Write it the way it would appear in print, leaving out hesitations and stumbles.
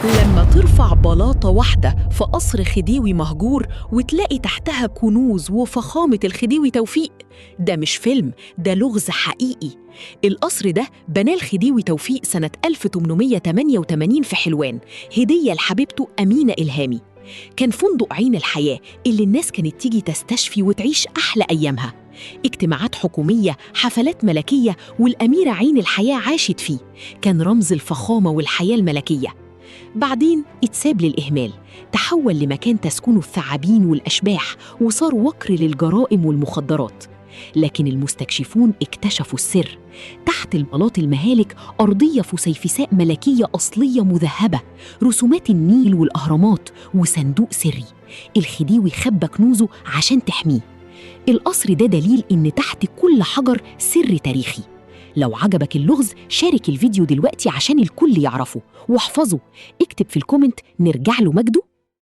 لما ترفع بلاطة واحدة في قصر خديوي مهجور وتلاقي تحتها كنوز وفخامة الخديوي توفيق، ده مش فيلم، ده لغز حقيقي. القصر ده بناه الخديوي توفيق سنة 1888 في حلوان، هدية لحبيبته أمينة إلهامي. كان فندق عين الحياة اللي الناس كانت تيجي تستشفي وتعيش أحلى أيامها. اجتماعات حكومية، حفلات ملكية، والأميرة عين الحياة عاشت فيه. كان رمز الفخامة والحياة الملكية. بعدين اتساب للإهمال، تحول لمكان تسكنه الثعابين والأشباح، وصار وكر للجرائم والمخدرات. لكن المستكشفون اكتشفوا السر. تحت البلاط المهالك أرضية فسيفساء ملكية أصلية مذهبة، رسومات النيل والأهرامات، وصندوق سري. الخديوي خبى كنوزه عشان تحميه. القصر ده دليل إن تحت كل حجر سر تاريخي. لو عجبك اللغز شارك الفيديو دلوقتي عشان الكل يعرفه، واحفظه. اكتب في ال comment: نرجع له مجده.